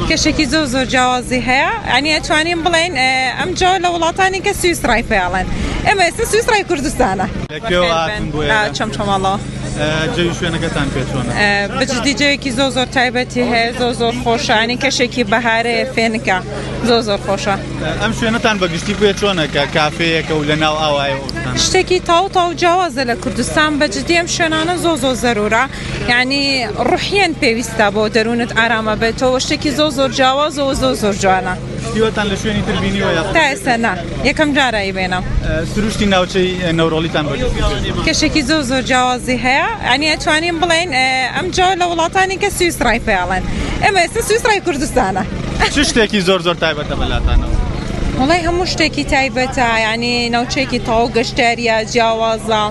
کەشێکی زۆر زۆر جیاوازی هەیە یانی ئەتوانین بڵێین ئەم جۆ لە وڵاتانی کە سویسڕای پێڵێن ئێمە ئێستا سویسڕای کوردستانە. لە کوێوە هاتوون بۆ ئێرە؟ چەمچەماڵەوە. جەوی شوێنەکەتان پێ چۆنە؟ بە جدی جەوێکی زۆر زۆر تایبەتی هەیە زۆر زۆر خۆشە ینی کەشێکی بەهارەیە فێنکە زۆر زۆر خۆشە. ئەم شوێنەتان بە گشتی پێ چۆنە کە کافێیەکە و لە ناو ئاوایە و ئەو شتانە؟ شتێکی تاو تاو جیاوازە لە کوردستان بە جدی ئەم شوێنانە زۆر زۆر زەرورە یعنی ڕوحیەن پێویستە بۆ دەروونت ئارامە بێتەوە شتێکی زۆر زۆر جیاوازە و زۆر زۆر جوانە. شتی واتان لە شوێنی تر بینیوە یاخود؟ تا ئێستا نا یەکەم جارە ئەیبینم. سروشتی ناوچەی نەورۆڵیتان بە گشتی پێ چۆنە؟ کەشێکی زۆر زۆر جیاوازی هەیە یعنی ئەتوانین بڵێین ئەم جۆ لە وڵاتانی کە سویسڕای پێ ئەڵێن ئێمە ئێستا سویسڕای کوردستانە. چ شتێکی زۆر زۆر تایبەتە بە لاتانەوە؟ وەڵای هەموو شتێکی تایبەتە یعنی ناوچەیەکی تەواو گەشتاریە جیاوازە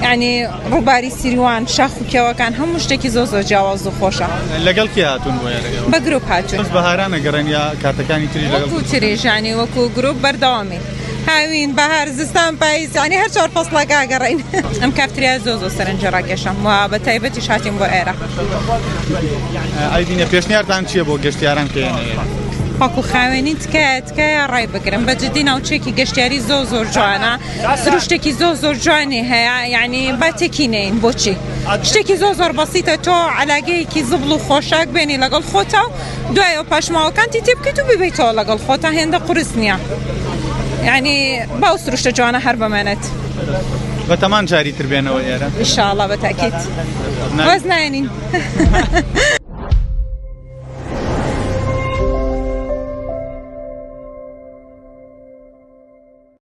یعنی ڕووباری سیروان شاخ و کێوەکان هەموو شتێکی زۆر زۆر جیاواز و خۆشە. لەگەڵ کێ هاتوون بۆ ئێرە ئێوە؟ بە گروپ هاتووین. بەس بەهاران ئەگەڕێن یا کاتەکانی تریش لەگەڵ وەکوو تریش یانی وەکوو گروپ بەردەوامین هاوین بەهار زستان پاییز یانی هەر چوار فەسڵەکە ئەگەڕێین. ئەم کافتریایە زۆر زۆر سەرنجی ڕاکێشام و بە تایبەتیش هاتین بۆ ئێرە. ئایدینە پێشنیارتان چییە بۆ گەشتیاران کە یەنە ئێرە؟ پاک و خاوێنی تکایە تکایە ڕای بگرن بە جدی ناوچەیەکی گەشتیاری زۆر زۆر جوانە. سروشتێکی زۆر زۆر جوانی هەیە یعنی با تێکی نەین بۆچی شتێکی زۆر زۆر بەسیتە تۆ علاگەیەکی زبڵ و خۆشاک بێنی لەگەڵ خۆتا و دوایەوە پاشماوەکانتی تێ بکەیت و ببیتەوە لەگەڵ خۆتا هێندە قورس نییە یعنی باو سروشتە جوانە هەر بمێنێت. بەتەمان جاری تر بێنەوە ئێرە؟ ئینشاءاللە بە تاکید واز نایەنین.